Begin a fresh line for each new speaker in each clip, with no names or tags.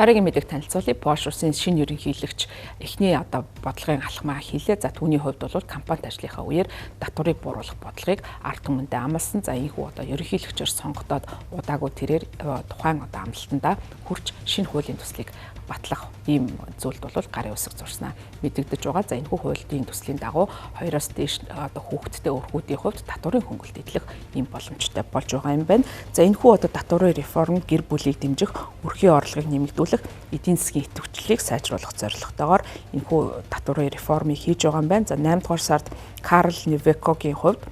Дараагийн мэдээг танилцуулъя. Польш улсын шинэ ерөнхийлөгч эхний одоо бодлогын алхмаа хийлээ. За, түүний хувьд бол кампанит ажлынхаа үеэр татварыг бууруулах бодлогыг ард түмэндээ амласан. За, ийхүү одоо ерөнхийлөгчөөр сонгогдоод удаагүй тэрээр тухайн одоо амлалтандаа хүрч шинэ хуулийн төслийг батлах ийм зүйлд бол гарын үсэг зурснаа мэдэгдэж байгаа. За, энэхүү хуулийн төслийн дагуу 2-оос дээш одоо хүүхэдтэй өрхүүдийн хувьд татварын хөнгөлт эдлэх ийм боломжтой болж байгаа юм байна. За, энэхүү одоо татварын реформ гэр бүлийг дэмжих, өрхийн орлогыг нэмэгдүүлэх, эдийн засгийн идэвхжлийг сайжруулах зорилготойгоор энэхүү татварын реформыг хийж байгаа юм байна. За, 8 дугаар сард Карл Невекогийн хувьд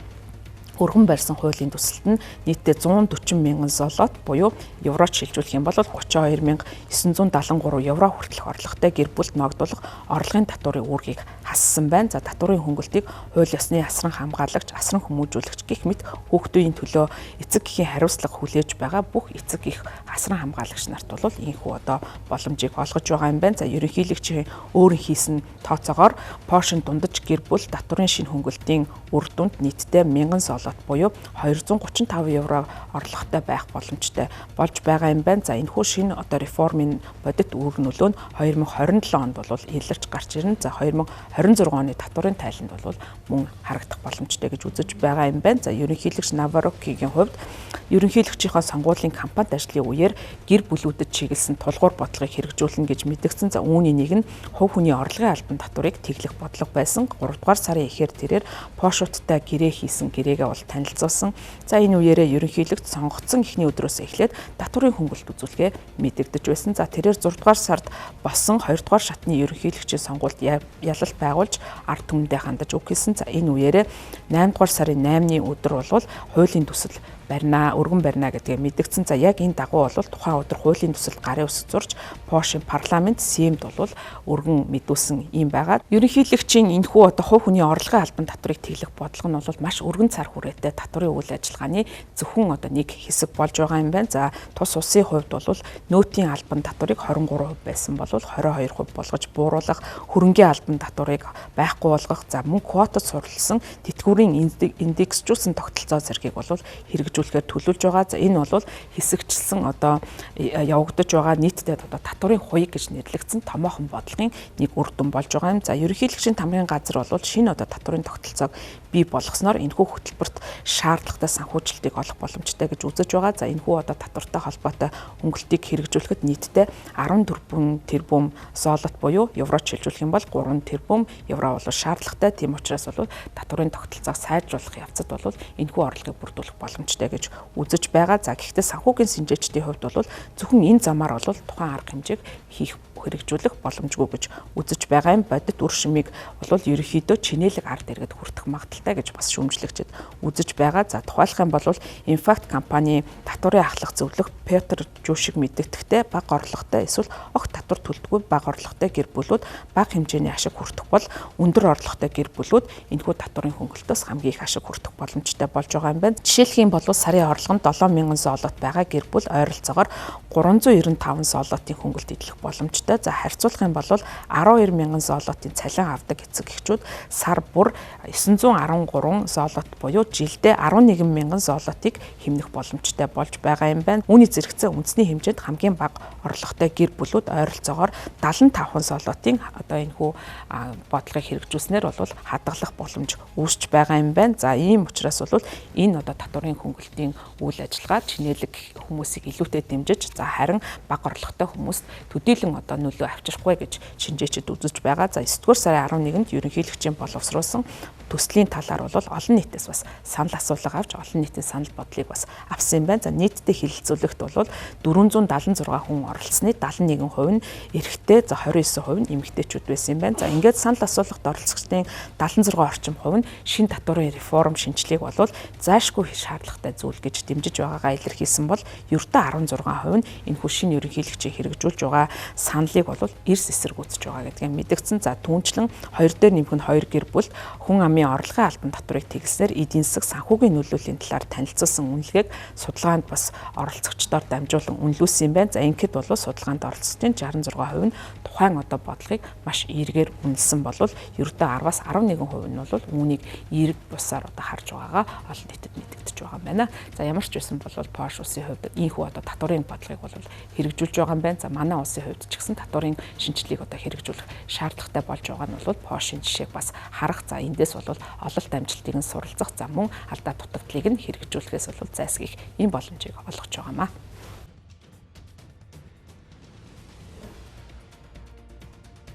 өргөн барьсан хуулийн төсөлд нь нийтдээ 140 мянган золот буюу еврод шилжүүлэх юм бол 32,973 евро хүртэлх орлоготой гэр бүлд ногдуулах орлогын татварын үүргийг хассан байна. За, татварын хөнгөлтийг хууль ёсны асран хамгаалагч, асран хүмүүжүүлэгч гэх мэт хүүхдийн төлөө эцэг эхийн хариуцлага хүлээж байгаа бүх эцэг эх, асран хамгаалагч нарт бол ийхүү одоо боломжийг олгож байгаа юм байна. За, ерөнхийлөгчийн өөр хийсэн тооцоогоор Польшийн дундаж гэр бүл татварын шинэ хөнгөлтийн үр дүнд нийтдээ 1000 золот буюу 235 евро орлоготой байх боломжтой болж байгаа юм байна. За, энэхүү шинэ одоо реформын бодит үр нөлөө нь 2027 онд бол илэрч гарч ирнэ. За, 2026 оны татварын тайланд бол мөн харагдах боломжтой гэж үзэж байгаа юм байна. За, ерөнхийлөгч Наварокигийн хувьд ерөнхийлөгчийнхөө сонгуулийн кампанит ажлын үеэр гэр бүлүүдэд чиглэсэн тулгуур бодлогыг хэрэгжүүлнэ гэж мэдгдсэн. За, үүний нэг нь хувь хүний орлогын албан татварыг тэглэх бодлого байсан. 3 дугаар сарын эхээр тэрээр Польшуудтай гэрээ хийсэн гэрээгээ бол танилцуулсан. За, энэ үеэрээ ерөнхийлөгч сонгогдсон эхний өдрөөс эхлээд татварын хөнгөлт үзүүлэхээ мэдэгдэж байсан. За, тэрээр 6 дугаар сард болсон 2 дугаар шатны ерөнхийлөгчийн сонгуульд ялалт байгуулж ард түмэндээ хандаж үг хэлсэн. За, энэ үеэрээ 8 дугаар сарын 8-ны өдөр бол хуулийн төсөл барина, өргөн барина гэдгээ мэдгдсэн. За, яг энэ дагуу бол тухайн өдөр хуулийн төсөлд гарын үсэг зурж Польшийн парламент Сеймд бол өргөн мэдүүлсэн юм байгаа. Ерөнхийлөгчийн энэхүү одоо хувь хүний орлогын албан татварыг тэглэх бодлого нь бол маш өргөн цар хүрээтэй татварын үйл ажиллагааны зөвхөн одоо нэг хэсэг болж байгаа юм байна. За, тус улсын хувьд бол нөөтийн албан татварыг 23% байсан бол 22% болгож бууруулах, хөрөнгийн албан татварыг байхгүй болгох, за мөн квотод сурласан тэтгэврийн индексжүүлсэн тогтолцоо зэргийг бол хэрэгжүүлэхээр төлөвлөж байгаа. За, энэ бол хэсэгчилсэн одоо явагдаж байгаа нийтдээ одоо татварын хуйг гэж нэрлэгдсэн томоохон бодлогын нэг үр дүн болж байгаа юм. За, ерөнхийлөгчийн тамгын газар бол шинэ одоо татварын тогтолцоог бий болгосноор энэхүү хөтөлбөрт шаардлагатай санхүүжилтийг олох боломжтой гэж үзэж байгаа. За, энэхүү одоо татвартай холбоотой хөнгөлтийг хэрэгжүүлэхэд нийтдээ 14 тэрбум золот буюу еврод шилжүүлэх юм бол 3 тэрбум евро бол шаардлагатай. Тийм учраас бол татварын тогтолцоог сайжруулах явцад бол энэхүү орлогыг бүрдүүлэх боломжтой гэж үзэж байгаа. За, гэхдээ санхүүгийн сэнжээчдийн хувьд бол зөвхөн энэ замаар бол тухайн арга хэмжээг хийх, хэрэгжүүлэх боломжгүй гэж үзэж байгаа юм. Бодит үр шимийг бол ерөнхийдөө чинээлэг ард иргэд хүртэх магадлалтай гэж бас шүүмжлэгчид үзэж байгаа. За, тухайлах юм бол Infact компани татварын ахлах зөвлөх Петр Жушиг мэдэгдэхдээ бага орлоготой эсвэл огт татвар төлдөггүй бага орлоготой гэр бүлүүд бага хэмжээний ашиг хүртэх бол өндөр орлоготой гэр бүлүүд энэхүү татварын хөнгөлтөөс хамгийн их ашиг хүртэх боломжтой болж байгаа юм байна. Жишээлх юм бол сарын орлого нь 7000 золот байгаа гэр бүл ойролцоогоор 395 золотын хөнгөлт эдлэх боломжтой. За, харьцуулах юм бол 12,000 золотын цалин авдаг эцэг эхчүүд сар бүр 913 золот буюу жилдээ 11,000 золотыг хэмнэх боломжтой болж байгаа юм байна. Үүний зэрэгцээ үндэсний хэмжээнд хамгийн бага орлоготой гэр бүлүүд ойролцоогоор 75 золотын одоо энэхүү бодлогыг хэрэгжүүлснээр бол хадгалах боломж үүсч байгаа юм байна. За, ийм учраас бол энэ одоо татварын хөнгөлтийн үйл ажиллагаа чинээлэг хүмүүсийг илүүтэй дэмжиж, за харин бага орлоготой хүмүүст төдийлөн одоо нөлөө авчрахгүй гэж шинжээчид үзэж байгаа. За, 9 дугаар сарын 11-нд ерөнхийлөгчийн боловсруулсан төслийн талаар бол олон нийтээс бас санал асуулга авч олон нийтийн санал бодлыг бас авсан юм байна. За, нийтдээ хэлэлцүүлэхт бол 476 хүн оролцсны 71% нь эрэгтэй, за 29% нь эмэгтэйчүүд байсан юм байна. За, ингээд санал асуулгад оролцогчдын 76 орчим хувь нь шинэ татварын реформ шинэчлэгийг бол зайлшгүй шаардлагатай зүйл гэж дэмжиж байгаагаа илэрхийлсэн бол ердөө 16% нь энэхүү шинэ ерөнхийлөгчийн хэрэгжүүлж байгаа саналыг бол эрс эсэргүүцэж байгаа гэдгийг мэдгдсэн. За, түүнчлэн 2 дээр нэмэх нь 2 гэр бүл хүн амын орлогын албан татварыг тэгснээр эдийн засаг, санхүүгийн нөлөөллийн талаар танилцуулсан үнэлгээг судалгаанд бас оролцогчдоор дамжуулан үнэлүүлсэн юм байна. За, ингэхэд бол судалгаанд оролцогчдын 66% нь тухайн одоо бодлогыг маш эергээр үнэлсэн бол ердөө 10-аас 11% нь бол үүнийг эерэг бусаар одоо харж байгаагаа олон нийтэд мэдэгдэж байгаа юм байна. байна. За, ямар ч байсан бол Польш улсын хувьд ийхүү одоо татварын бодлогыг бол хэрэгжүүлж байгаа юм байна. За, манай улсын хувьд ч гэсэн татварын шинэчлэлийг одоо хэрэгжүүлэх шаардлагатай болж байгаа нь бол Польшийн жишээг бас харах. За, эндээс бол ололт амжилтыг нь суралцах, за, мөн алдаа дутагдлыг нь хэрэгжүүлэхээс бол зайлсхийх ийм боломжийг олгож байгаамаа.